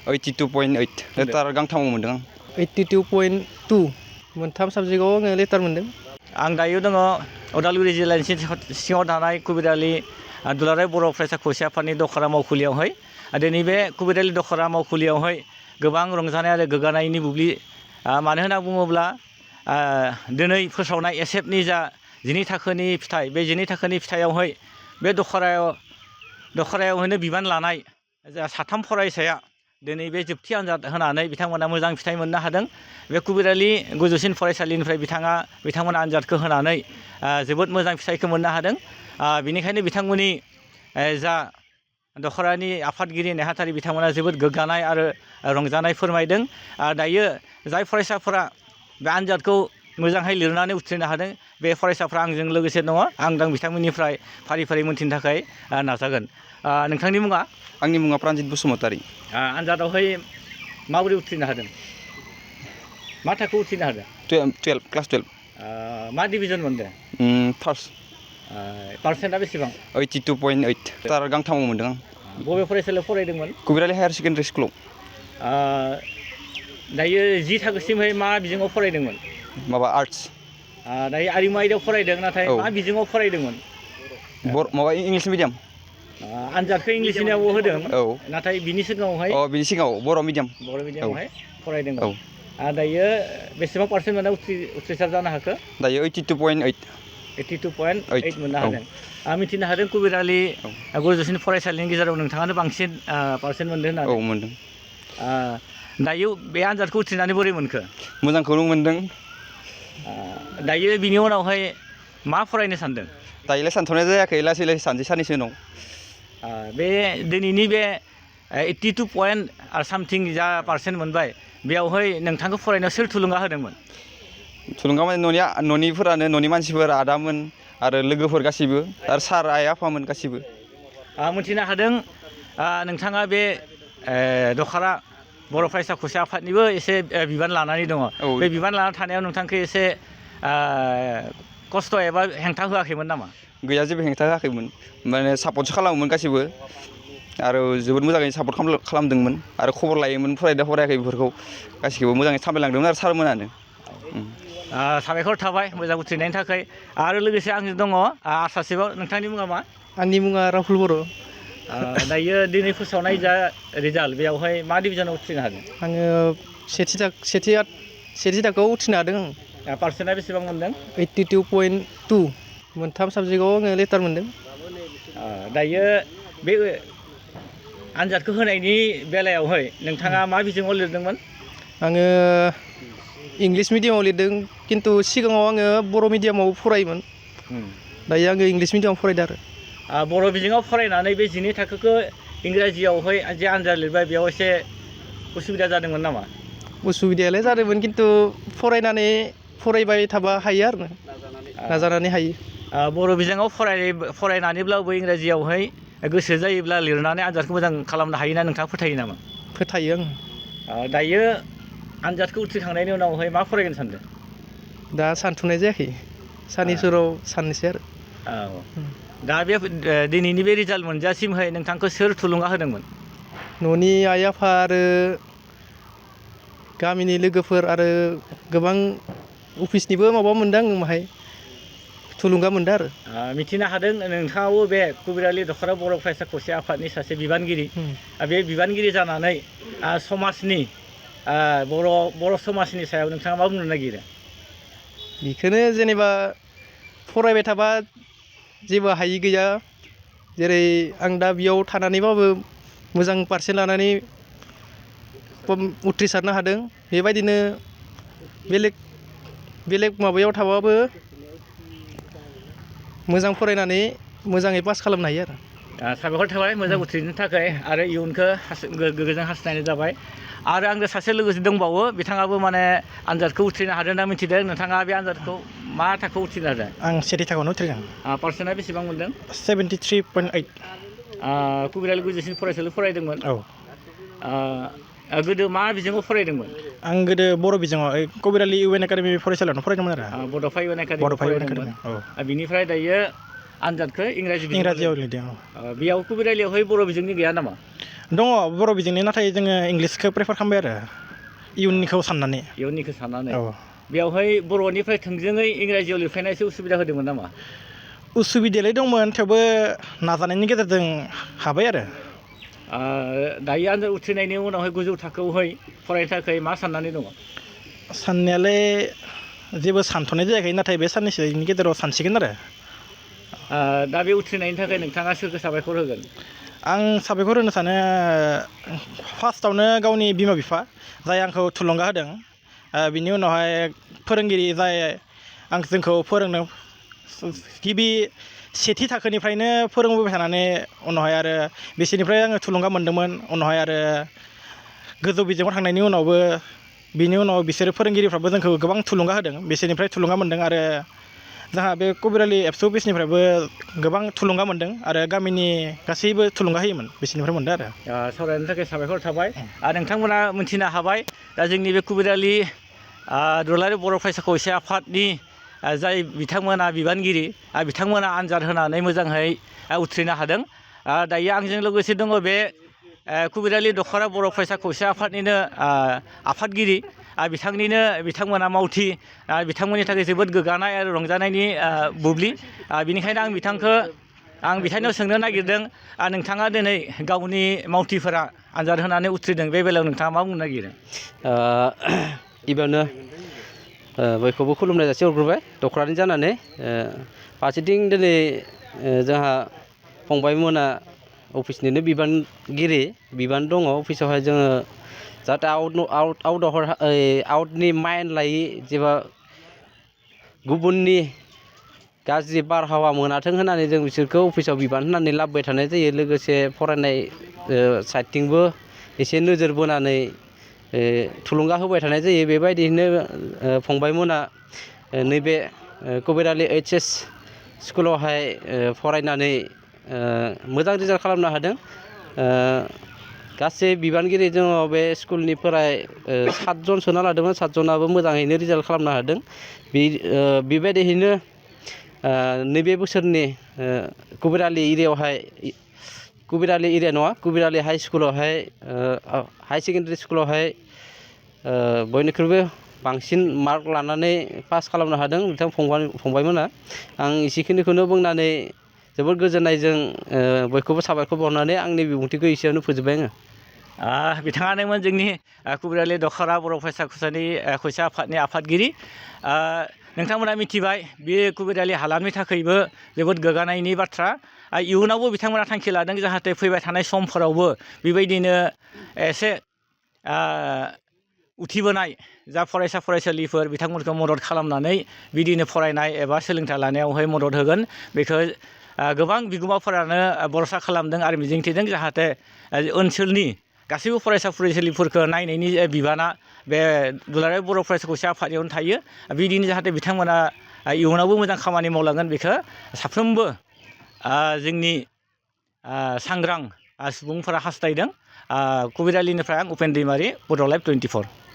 82.8 letter गांथामाव मोनदों आं 82.2 मोनथाम साबजेक्टआव आङो लेटार मोनदों आं दायो दङ उदालगुरि जिल्लानि सिङाव थानाय कुबिरालि दुलाराय बर' फरायसा खौसे आफादनि दखरा मावखुलियावहाय दिनै बे कुबिरालि दखरा मावखुलियावहाय गोबां रंजानाय आरो गोग्गानायनि बुब्लि मानो होनना बुङोब्ला दिनै फोसावनाय एसेपनि जा 12 थाखोनि फिथाइ बे 12 थाखोनि फिथाइयावहाय बे दखरायावहायनो बिबान लानाय जा 3 फरायसाया दिनै बे जोबथि आनजाद होनानै बिथांमोना मोजां फिथाइ मोननो हादों बे कुबिरालि गोजौसिन फरायसालिनिफ्राय बिथांमोना आनजादखौ होनानै जोबोद मोजां फिथाइखौ मोननो हादों बेनिखायनो बिथांमोननि जा दखरानि आफादगिरि नेहाथारि बिथांमोना जोबोद गोग्गानाय आरो रंजानाय फोरमायदों दायो जाय फरायसाफोरा बे आनजादखौ मोजाङै लिरनानै उथ्रिनो हादों बे फरायसाफ्रा आंजों लोगोसे दङ आं बिथांमोननिफ्राय फारि फारि मोनथिनो थाखाय नाजागोन नोंथांनि मुङा आंनि मुङा प्रानजित बसुमतारी आनजादावहाय माबोरै उथ्रिनो हादों मा थाखोआव उथ्रिनो हादों 12 क्लास 12 मा डिभिजन मोनदों फार्स्ट पार्सेन्टआ बेसेबां 82.8 लेटार गांथामाव मोनदों आं बबे फरायसालियाव फरायदोंमोन कुबिरालि हायार सेकेन्डारि स्कुलाव दायो 10 थाखोसिमहाय मा बिजोङाव फरायदोंमोन माबा आर्टस दायो आरिमु आयदायाव फरायदों नाथाय मा बिजोङाव फरायदोंमोन माबा इंलिश मिडियाम आनजादखौ इंलिसनियाव होदों नाथाय बिनि सिगाङावहाय बिनि सिगाङाव बर' मिडियामावहाय फरायदोंमोन दायो बेसेबां पार्सेन्ट मोनना उथ्रिसार जानो हाखो दायो 82.8 मोननो हादों मिथिनो हादों कुबिरालि गोजौसिन फरायसालिनि गेजेराव नोंथाङानो बांसिन पार्सेन्ट मोनदों होननानै मोनदों दायो बे आनजादखौ उथ्रिनानै बोरै मोनखो मोजांखौनो मोनदों दायो बिनि उनावहाय मा फरायनो सानदों दायोलाय सानथ'नाय जायाखै लासै लासै साननैसो उनाव बे दिनैनि बे 82 पइन्ट आरो सामथिं जा पार्सेन्ट मोनबाय बेयावहाय नोंथांखौ फरायनायाव सोर थुलुंगा होदोंमोन थुलुंगा माने न'निफोरानो न'नि मानसिफोर आदामोन आरो लोगोफोर गासिबो आरो सार आइ आफामोन गासिबो मोनथिनो हादों नोंथाङा बे दखरा बर' फरायसा खौसे आफादनिबो एसे बिबान लानानै दङ बे बिबान लाना थानायाव नोंथांखौ एसे खस्थ' एबा हेंथा होआखैमोन नामा गैया जेबो हेंथा होआखैमोन माने सापर्टसो खालामोमोन गासिबो आरो जोबोद मोजाङै सापर्ट खालामदोंमोन आरो खबर लायोमोन फरायाखै बेफोरखौ गासिखौबो मोजाङै सामलायलांदोंमोन आरो सारमोनानो साबायखर थाबाय मोजां उथ्रिनायनि थाखाय आरो लोगोसे आंजों दङ आसासेबाव नोंथांनि मुङा मा आंनि मुङा राहुल बर' दायो दिनै फोसावनाय जा रिजाल्ट बेयावहाय मा डिभिजनाव उथ्रिनो हादों आङो सेथि थाखोआव उथ्रिनो हादों आं पार्सेन्टआ बेसेबां मोनदों 82.2 मोनथाम साबजेक्टआव आङो लेटार मोनदों दायो बे आनजादखौ होनायनि बेलायावहाय नोंथाङा मा बिजोङाव लिरदोंमोन आङो इंलिश मिडियामाव लिरदों खिन्थु सिगाङाव आङो बर' मिडियामाव फरायोमोन दायो आङो इंलिश मिडियामाव फरायदों आरो बर' बिजोङाव फरायनानै बे 12 थाखोखौ इंराजियावहाय जे आनजाद लिरबाय बेयाव एसे उसुबिदा जादोंमोन नामा उसुबिदायालाय जादोंमोन खिन्थु फरायबाय थाबा हायो आरो नाजानानै हायो बर' बिजोङाव फरायनानैब्लाबो इंराजियावहाय गोसो जायोब्ला लिरनानै आनजादखौ मोजां खालामनो हायोना नोंथाङा फोथायो नामा फोथायो आं दायो आनजादखौ उथ्रिखांनायनि उनावहाय मा फरायगोन सानदों दा सानथ'नाय जायाखै साननैसोआव साननोसै आरो दा बे दिनैनि बे रिजाल्ट मोनजासिमहाय नोंथांखौ सोर थुलुंगा होदोंमोन न'नि आइ आफा आरो गामिनि लोगोफोर आरो गोबां अफिसनिबो माबा मोनदों आं माहाय थुलुंगा मोनदों आरो मिथिनो हादों नोंथाङाबो बे कुबिरालि दखरा बर' फरायसा खौसे आफादनि सासे बिबानगिरि बे बिबानगिरि जानानै समाजनि बर' समाजनि सायाव नोंथाङा मा बुंनो नागिरो बेखौनो जेनेबा फरायबाय थाबा जेबो हायि गैया जेरै आं दा बेयाव थानानैबाबो मोजां पार्सेन्ट लानानै उथ्रिसारनो हादों बेबायदिनो बेलेग माबायाव थाबाबो मोजां फरायनानै मोजाङै पास खालामनो हायो आरो साबायखर थाबाय मोजां उथ्रिनो थाखाय आरो इयुनखौ गोजोन हास्थायनाय जाबाय आरो आंनो सासे लोगोसे दंबावो बिथाङाबो माने आनजादखौ उथ्रिनो हादों होनना मिथिदों नोंथाङा बे आनजादखौ मा थाखोआव उथ्रिनो हादों आं सेथि थाखोआवनो उथ्रिदों पार्सेन्टआ बेसेबां मोनदों 73.8 कुबिरालि गोजौसिन फरायसालियाव फरायदोंमोन गोदो मा बिजोङाव फरायदोंमोन आं गोदो बर' बिजोङाव कुबिरालि इउ एन एकाडेमि फरायसालियावनो फरायदोंमोन आरो बड'फा इउ एन एकाडेमियाव फरायदोंमोन बिनिफ्राय दायो आनजादखौ इंराजियाव लिरदों बेयाव कुबिरालियावहाय बर' बिजोंनि गैया नामा दङ बर' बिजोंनि नाथाय जोङो इंलिसखौ प्रेफार खालामबाय आरो इयुननिखौ साननानै इयुननिखौ साननानै औ बेवहाय बर'निफ्राय थोंजोङै इंराजियाव लिरफायनाय एसे उसुबिदा होदोंमोन नामा? उसुबिदायालाय दंमोन थेवबो नाजानायनि गेजेरजों हाबाय आरो दायो आनजाद उथ्रिनायनि उनावहाय गोजौ थाखोआवहाय फरायनो थाखाय मा साननानै दङ? साननायालाय जेबो सानथ'नाय जायाखै नाथाय बे साननैसोनि गेजेराव सानसिगोन आरो दा बे उथ्रिनायनि थाखाय नोंथाङा सोरखौ साबायखर होगोन? आं साबायखर होनो सानो फार्स्टआवनो गावनि बिमा बिफा जाय आंखौ थुलुंगा होदों बिनि उनावहाय फोरोंगिरि जाय जोंखौ फोरोंनो गिबि सेथि थाखोनिफ्रायनो फोरोंबोबाय थानानै उनावहाय आरो बिसोरनिफ्राय आङो थुलुंगा मोनदोंमोन उनावहाय आरो गोजौ बिजोङाव थांनायनि उनावबो बिनि उनाव बिसोरो फोरोंगिरिफ्राबो जोंखौ गोबां थुलुंगा होदों बिसोरनिफ्राय थुलुंगा मोनदों आरो जोंहा बे कबिरालि एबसु अफिसनिफ्रायबो गोबां थुलुंगा मोनदों आरो गामिनि गासैबो थुलुंगा होयोमोन बिसोरनिफ्राय मोनदों आरो सावरायनो थाखाय साबायखर थाबाय आरो नोंथांमोना मोनथिनो हाबाय दा जोंनि बे कबिरालि दुलाराय बर' फरायसा खौसे आफादनि जाय बिथांमोना बिबानगिरि बिथांमोना आनजाद होनानै मोजाङै उथ्रिनो हादों दायो आंजों लोगोसे दङ बे कबिरालि दख'रा बर' फरायसा खौसे आफादनिनो आफादगिरि बिथांमोना मावथि बिथांमोननि थाखाय जोबोद गोग्गानाय आरो रंजानायनि बुब्लि बेनिखायनो आं बिथांनियाव सोंनो नागिरदों नोंथाङा दिनै गावनि मावथिफोरा आनजाद होनानै उथ्रिदों बे बेलायाव नोंथाङा मा बुंनो नागिरो? गिबियावनो बयखौबो खुलुमनाय जासि हरग्रोबाय दख'रानि जानानै फारसेथिं दिनै जोंहा फंबायमोना अफिसनिनो बिबानगिरि बिबान दङ अफिसावहाय जोङो जाहाथे आउटनि माइन्ड लायै जेबा गुबुननि गाज्रि बारहावा मोनाथों होननानै जों बिसोरखौ अफिसाव बिबान होनानै लाबोबाय थानाय जायो लोगोसे फरायनाय साइडथिंबो एसे नोजोर बोनानै थुलुंगा होबाय थानाय जायो बेबायदियैनो फंबायमोना नैबे कबिरालि HS स्कुलावहाय फरायनानै मोजां रिजाल्ट खालामनो हादों गासै बिबानगिरि दङ बे स्कुलनिफ्राय 7 जन सोना लादोंमोन 7 जनाबो मोजाङैनो रिजाल्ट खालामनो हादों बेबायदियैनो नैबे बोसोरनि कबिरालि एरिया नङा कबिरालि हाइ स्कुलावहाय हाई सेकेन्डारि स्कुलावहाय बयनिख्रुइबो बांसिन मार्क लानानै पास खालामनो हादों बिथां फंबायमोना आं एसेखिनिखौनो बुंनानै जोबोद गोजोननायजों बयखौबो साबायखर बावनानै आंनि बिबुंथिखौ एसेयावनो फोजोबबाय आङो बिथाङानोमोन जोंनि कबिरालि दख'रा बर' फरायसा खौसे आफादनि आफादगिरि नोंथांमोना मिथिबाय बे कबिरालि हालामनि थाखायबो जोबोद गोग्गानायनि बाथ्रा इयुनावबो बिथांमोना थांखि लादों जाहाथे फैबाय थानाय समफोरावबो बेबायदिनो एसे उथिबोनाय जा फरायसा फरायसुलिफोर बिथांमोनखौ मदद खालामनानै बिदिनो फरायनाय एबा सोलोंथाइ लानायावहाय मदद होगोन बेखौ गोबां बिगोमाफोरानो भरसा खालामदों आरो मिजिंथिदों जाहाथे ओनसोलनि गासैबो फरायसा फरायसुलिफोरखौ नायनायनि बिबाना बे दुलाराय बर' फरायसा खौसे आफादनियावनो थायो बिदिनो जाहाथे बिथांमोना इयुनावबो मोजां खामानि मावलांगोन बेखौ साफ्रोमबो जोंनि सांग्रां सुबुंफोरा हास्थायदों कबिरालिनिफ्राय आं उपेन दैमारि बड' लाइभ 24